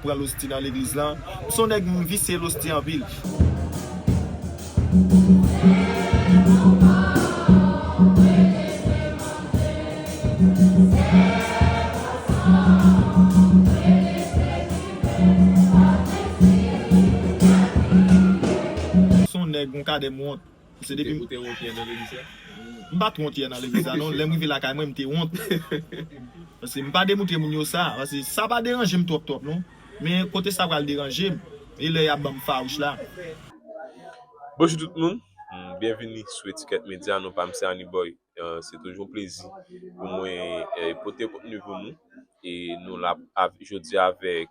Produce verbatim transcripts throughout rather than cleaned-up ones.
Pran losti nan legliz lan. M se yon nèg, m visye losti anpil. M se yon nèg, yon kadè m wont. Se depi ou te wont yè nan legliz la? M pa t wont yè nan legliz la, non. Lè m rive lakay mwen, m te wont. Paske m pa demontre moun yo sa. Paske sa pa deranje m twòp, twòp, non. Men kote sa pral deranje m, e lè y ap ban m fawouch la. Bonjou tout moun. Mm, byenvini sou Etiquette Media, non pa m se Aniboy. Euh, se toujou yon plezi pou mwen, euh, pote kontni pou nou. E nou la av-, jodi avèk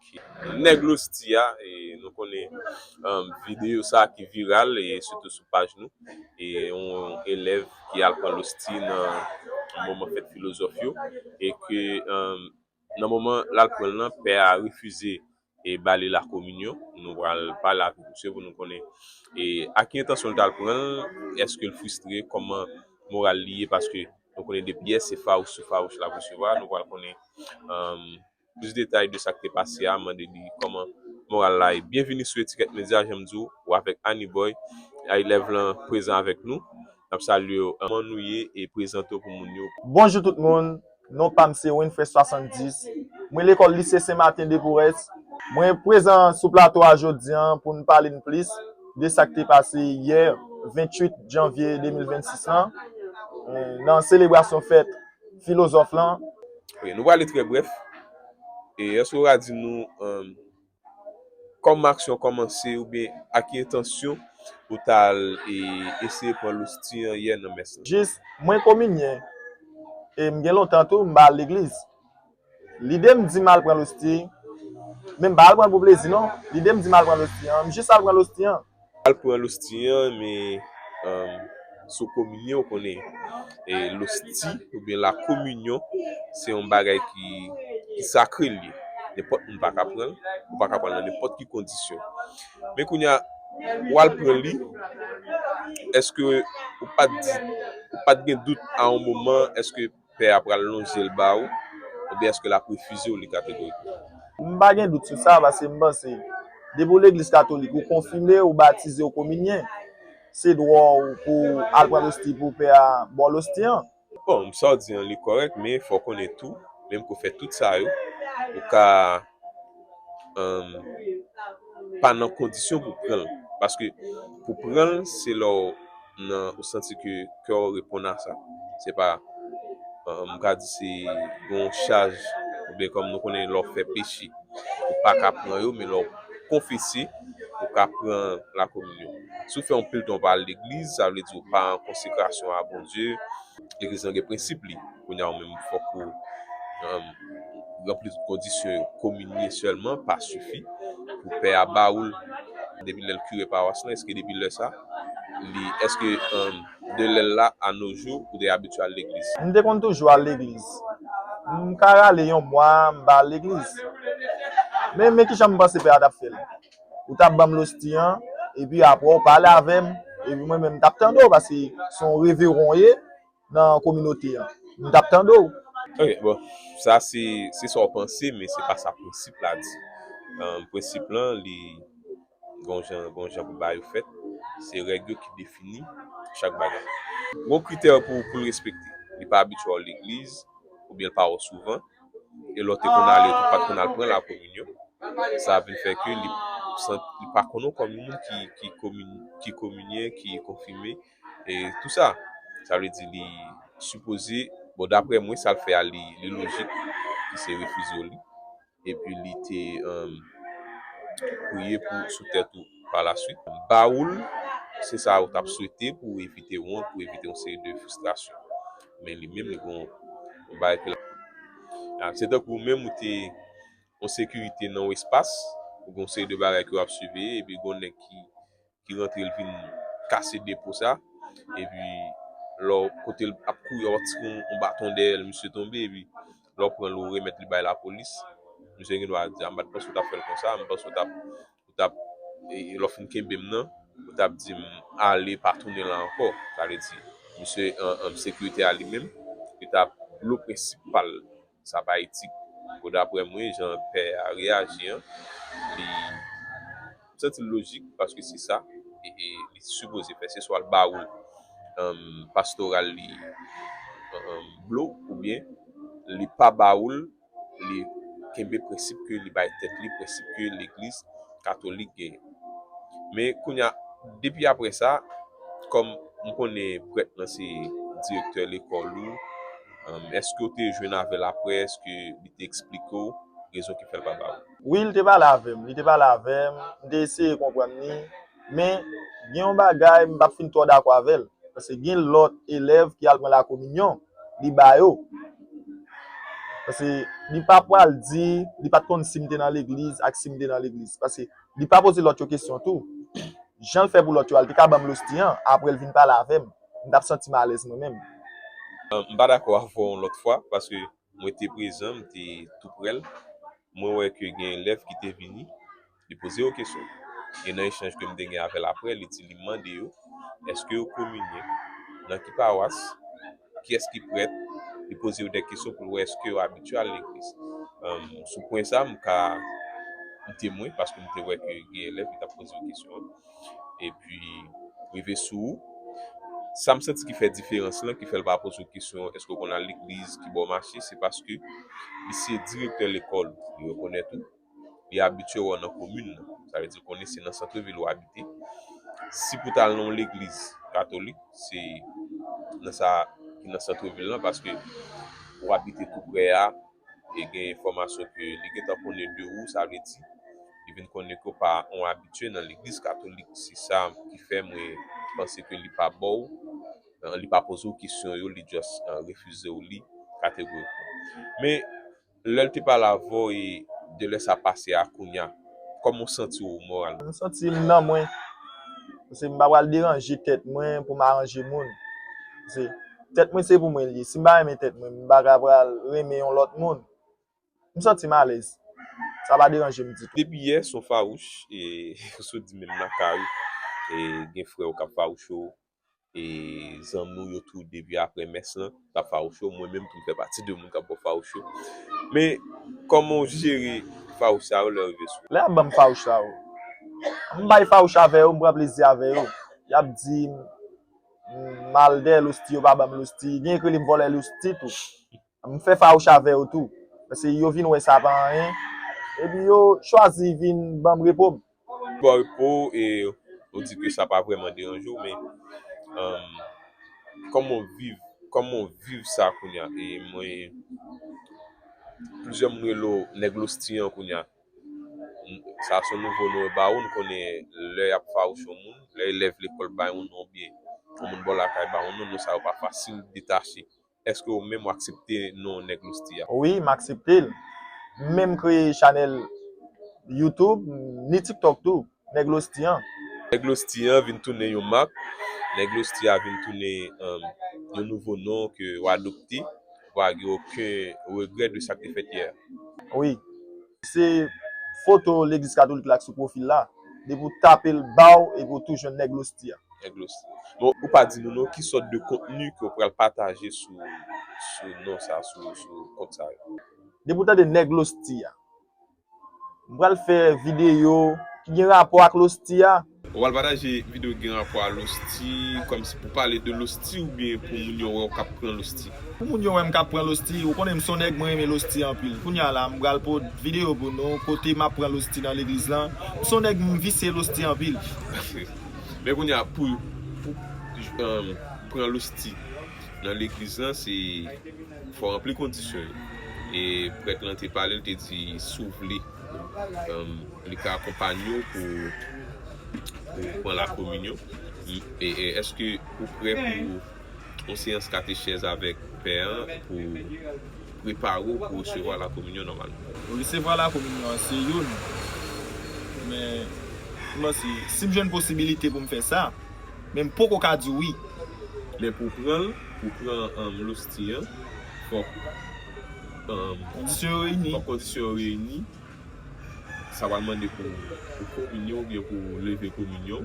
Nèg Losti a. E nou konnen, um, videyo sa ki viral, e sitou sou paj nou. E yon elèv ki al pran losti nan moman fèt filozòf yo. E ke, um, nan moman l al pran l lan, pè a refize e ba li lakominyon. Nou pral pale avèk misye pou nou konnen e a ki entansyon l t al pran l, èske l fristre, kòman moral li ye, paske nou konnen depi yè se fawouch sou fawouch l ap resevwa. Nou pral konnen, um, plis detay de sa k te pase a, mande li kòman moral la ye. Byenvini sou Etiquette Media, jan m di w, ou avèk Aniboy. Elèv lan prezan avèk nou. N ap salye w. Kòman nou ye e prezante w pou moun yo. Bonjou tout moun. Non pa m se Winfrey Swasanndis. Mwen lekòl lise Sen Maten de Porès. Mwen prezan sou plato a jodi a pou n pale n plis de sa k te pase yè, venntuit janvye de mil vennsis lan, eh, nan selebrasyon fèt filozòf lan. Ok, nou prale trè brèf. E èske w ka di nou, um, kòman aksyon kòmanse oubyen ak ki entansyon ou t al e eseye pran losti an yè nan mès lan? Jis, mwen kominyen. E m gen lontan tou, m pa al legliz. Lide m di m al pran losti, men m pa al pran l pou plezi, non. Lide m di m al pran losti an, m jis al pran losti an. Al pran losti an, men, um, sou kominyen, ou konnen, e losti oubyen lakominyon, se yon bagay ki, ki sakre l ye. Nenpòt moun pa ka pran l, ou pa ka pran l nan nenpòt ki kondisyon. Men kounye a, w al pran li, èske ou pa t di, ou pa t gen dout a yon moman, èske pè a pral lonje l ba ou, oubyen èske l ap refize w li kategorikman? M pa gen dout sou sa, paske m panse, depi w legliz katolik, ou konfime, ou batize, ou kominyen, se dwa w pou w al pran losti pou pè a ba w losti an. Bon, sa w di an, li kòrèk, men fò w konnen tou, menm ke w fè tout sa yo, ou ka, um, pa nan kondisyon pou pran l. Paske pou pran l, se lè w nan, ou santi ke kè w reponn a sa. Se pa, um, m ka di se yon chaj, oubyen kòm nou konnen lè w fè peche, ou pa ka pran yo, men lè w konfese, ou ka pran lakominyon. Si w fè yon pil tan w pa al legliz, sa vle di w pa an konsekrasyon a Bondye. Legliz lan gen prensip li. Kounye a ou menm fòk ou, um, ranpli tout kondisyon yo. Kominye sèlman pa sifi pou pè a ba ou l. Depi lè l kire pawas lan, èske depi lè sa, li, èske, um, de lè l la a no jou, ou te abitye al legliz? M te konn toujou al legliz. M ka rale yon mwa, m pa al legliz. Men, men kijan m panse pè a t ap fè l? Ou t ap ban m losti an, epi apre w pale avè m, epi mwen menm m t ap tande w, paske se yon reveran w ye nan kominote an. M t ap tande w. Ok, bon, sa se, se sa w panse, men se pa sa prensip la di. Um, prensip lan, li gon jan, gon jan pou bagay yo fèt. Se règ yo ki defini chak bagay. Gon kritè pou, pou l respekte. Li pa abitye al legliz, oubyen l pa wè w souvan. E lè w te konn ale, ou pa t konn al pran lakominyon. Sa vin fè ke li sant-, li pa konnen w kòm yon moun ki, ki komin-, ki kominyen, ki konfime, e tou sa. Sa vle di li sipoze, bon, daprè mwen, sa l fè a, li, li lojik, ki se refize w li. Epi li te, um, priye pou, sou tèt ou pa la swit. Ba ou l, se sa ou t ap swete pou evite wont, pou evite yon seri de fristrasyon. Men li menm, li gon yon bagay ke l ap, se tankou ou menm ou te yon sekirite nan yon espas, ou gon seri de bagay ke w ap siveye, epi gon nèg ki, ki rantre, l vin kase depo sa, epi lè w, kote l ap kouri, w ap tire yon, yon baton dèyè l, misye tonbe, epi lè w pran l, ou remèt li bay lapolis, misye gen dwa di, a, m pa t panse w t ap fè l konsa, m panse w t ap, ou t ap, e, e lè w fin kenbe m nan, ou t ap di m ale, pa tounen la ankò. Sa vle di, misye, an, an sekirite a li menm, li t ap blo prensip pa l. Sa pa etik. Bon, daprè mwen, jan pè a reyaji an, Li santi l lojik, paske se sa e, e li sipoze fè. Se swa l ba ou l, um, pastoral li, um, blo, oubyen li pa ba ou l, li kenbe prensip ke li bay tèt li, prensip ke legliz katolik genyen. Men kounye a, depi apre sa, kòm m konnen prèt lan se direktè lekòl ou, um, èske w te jwenn avè l apre? Èske li te eksplike w rezon ki fè l pa ba ou? Wi, li te pale avè m, li te pale avè m, m te eseye konprann li, men gen yon bagay m p ap fin twò dakò avè l, paske gen lòt elèv ki al pran lakominyon, li ba yo. Paske li pa pral di, li pa t konn si m te nan legliz ak si m te nan legliz, paske li pa poze lòt yo kesyon tou. Jan l fè pou lòt yo a, li te ka ban m losti an, apre l vin pale avè m, m t ap santi m alèz mwen menm. M pa dakò avè w yon lòt fwa, paske mwen te prezan, m te tou prè l. Mwen wè ke gen elèv ki te vini, li poze yo kesyon. E nan echanj ke m te gen avè l apre, li di li mande yo, èske yo kominye? Nan ki pawas? Kiyès ki prèt? Li poze yo de kesyon pou l wè èske yo abitye al legliz. Sou pwen sa, m ka, m temwen, paske m te wè ke gen elèv ki t ap poze yo kesyon an. Epi, rive sou ou. Sa m santi ki fè diferans lan, ki fè l pa poze w kesyon, èske w konn al legliz, ki bò w mache, se paske li se direktè lekòl, li rekonèt ou, li abitye wè w nan komin nan. Sa vle di, l konnen se nan santrevil ou abite. Si pou w t al nan yon legliz katolik, se nan sa ki nan santrevil lan, paske ou abite tou prè a, e gen enfòmasyon ke li gentan konnen de ou, sa vle di, li vin konnen ke w pa yon abitye nan legliz katolik. Se sa ki fè mwen panse ke li pa ba w, li pa poze w kesyon yo, li just, eh, refize w li kategorikman. Men, lè l te pale avè w e de lè sa pase a kounye a, kòman w santi w moralman? M santi m nan mwen. Paske m pa pral deranje tèt mwen pou m aranje moun. Paske tèt mwen se pou mwen l ye. Si m pa renmen tèt mwen, m pa ka pral renmen yon lòt moun. M santi m alèz. Sa pa deranje m ditou. Depi yè, s on fawouch, e, sou di menm lakay ou, e, gen frè w k ap fawouche w, e, zanmi w yo tou depi apre mès lan, k ap fawouche w. Mwen menm tou, m fè pati de moun k ap ba w fawouch yo. Men, kòman w jere fawouch sa yo lè yo rive sou ou? Lè y ap ban m fawouch sa yo, m bay fawouch avè yo, m pran plezi avè yo. Y ap di m, m al dèyè losti, yo pa ban m losti. Gen ki rele m vòlè losti tou. M fè fawouch avè yo tou. Paske yo vin wè sa pa anyen. Epi yo chwazi vin ban m repo m. Ba w repo w e ou di ke sa pa vrèman deranje w, men, um, kòman w viv, kòman w viv sa kounye a? E mwen, plizyè moun rele w nèg losti an kounye a. Sa se yon nouvo non yo ba ou, nou konnen lè y ap fawouch yon moun, lè elèv lekòl ba yon non oubyen yon moun bò lakay ba yon non, non sa yo pa fasil detache. Èske ou menm ou aksepte non nèg losti a? Wi, m aksepte l. M menm kreye chanèl YouTube, ni TikTok tou, nèg losti an. Nèg losti an vin tounen yon mak, nèg losti a vin tounen, um, yon nouvo non ke w adopte, ou pa gen okenn regrè de sa k te fèt yè a. Wi. Se foto legliz katolik la k sou pwofil la. Depi w tape l ba w epi w tou jwenn nèg losti a. Nèg losti. Bon, ou pa di nou non, ki sòt de kontni ke w pral pataje sou, sou non sa, sou, sou kont sa yo? Depi w tande nèg losti a, m pral fè videyo ki gen rapò ak losti a. Ou pral pataje videyo ki gen rapò a losti, kòmsi pou pale de losti oubyen pou moun yo wè w k ap pran losti? Pou moun yo wè m k ap pran losti, ou konnen m se yon nèg mwen renmen losti anpil. Kounye a la, m pral pote videyo pou nou, kote m ap pran losti nan legliz lan. M se yon nèg m visye losti anpil. Men kounye a, pou, pou, um, pran losti nan legliz lan, se fò w ranpli kondisyon yo. E prèt lan te pale, l te di, si w vle, um, li ka akonpanye w pou, pou pran lakominyon. E, e èske ou prè pou yon seyans katechèz avèk pè an pou prepare w pou resevwa lakominyon nòmalman? Resevwa lakominyon an se youn, men m panse si m jwenn posibilite pou m fè sa, men m poko ka di wi. Men pou pran l, pou pran, um, losti an, fòk, um, kondisyon yo reyini. Fòk kondisyon yo reyini. Sa pral mande pou, pou kominyon oubyen pou leve kominyon.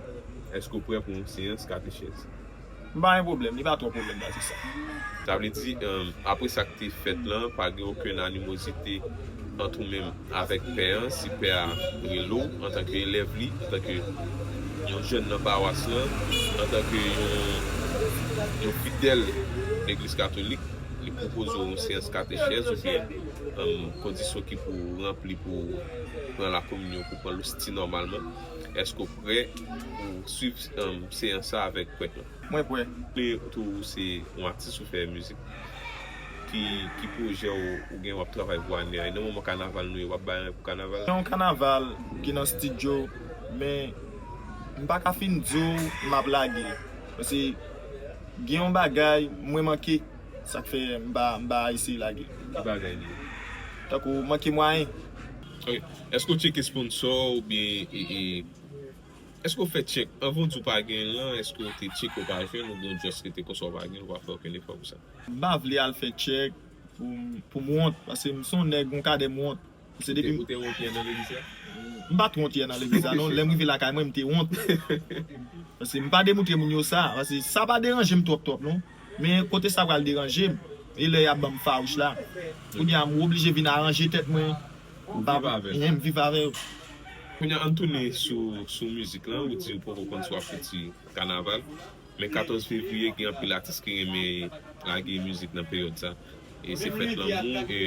Èske w prè pou yon seyans katechèz? M pa gen pwoblèm, li pa twò pwoblèm nan se sa. Sa vle di, um, apre sa k te fèt lan, pa gen okenn animozite Ant ou menm avèk pè an, si pè a rele w antanke elèv li, antanke yon jèn nan pawas lan, antanke yon, yon fidèl legliz katolik, li pwopoze w yon seyans katechèz oubyen, um, kondisyon ki pou ranpli pou pran lakominyon, pou pran losti nòmalman, èske w prè pou swiv, um, seyans sa avèk prèt lan? Mwen prè. Tou se yon atis ou fè mizik. Ki, ki pwojè ou, ou gen w ap travay pou ane a? E nan moman kanaval nou ye, w ap bay anyen pou kanaval? Gen yon kanaval ki nan estidyo, men m pa ka fin di w m ap lage l. Paske gen yon bagay mwen manke, sa k fè m pa, m pa eseye lage l. Ki bagay li ye? Tankou manke mwayen. Ok. Èske w tcheke sponsò oubyen e, e, èske w fè tchèk anvan w di w pa gen l lan? Èske w te tcheke w pa jwenn oubyen w just rete konsa w pa gen l, w pa fè okenn efò pou sa? M pa vle al fè tchèk pou, pou m wont, paske m se yon nèg, yon kadè m wont. Se depi ou te wont yè nan legliz la? M pa t wont yè nan legliz la, non. Lè m rive lakay mwen, m te wont. Paske m pa demontre moun yo sa. Paske sa pa deranje m twòp, twòp, non. Men kote sa pral deranje m, e lè y ap ban m fawouch la. Kounye a, m oblije vin aranje tèt mwen. Ou viv avè l. M viv avè l. Kounye a, ann tounen sou, sou mizik lan, ou di ou poko konn si w ap fouti kanaval. Men katòz fevriye, gen anpil atis ki renmen lage mizik nan peryòd sa. E se fèt lanmou, e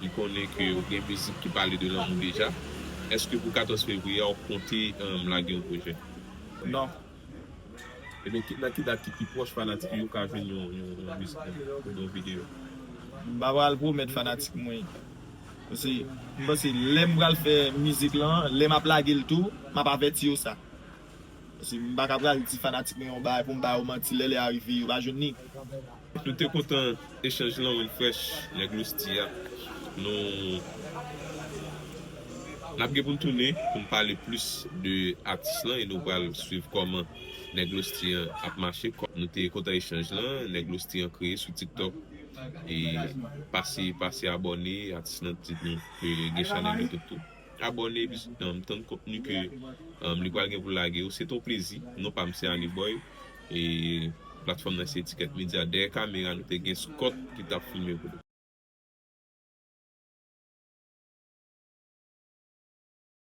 m konnen ke w gen mizik ki pale de lanmou deja. Èske pou katòz fevriye a, w konte, um, lage yon pwojè? Non. Ebyen, ki, nan ki dat ki pi pwòch fanatik yo ka jwenn yon, yon, yon mizik nan, oubyen yon videyo? M pa pral pwomèt fanatik mwen. Paske m panse lè m pral fè mizik lan, lè m ap lage l tou, m ap avèti yo sa. Paske m pa ka pral di fanatik mwen yon bagay pou m ba yo manti, lè lè a rive, yo pa jwenn li. Nou te kontan echanj lan, Winfresh, nèg Losti a. Nou, n ap gen pou n tounen, pou n pale plis de atis lan, e nou pral swiv kòman nèg Losti an ap mache. Kò-, nou te kontan echanj lan, nèg Losti an kreye sou TikTok. E pase, pase abòne, atis lan di nou ke gen chanèl YouTube tou. Abòne, epi, um, tann kontni ke, um, li pral gen pou lage yo. Se t on plezi. Non pa m se Aniboy. E platfòm nan se Etiquette Media. Dèyè kamera, nou te gen Scott ki t ap filme pou nou.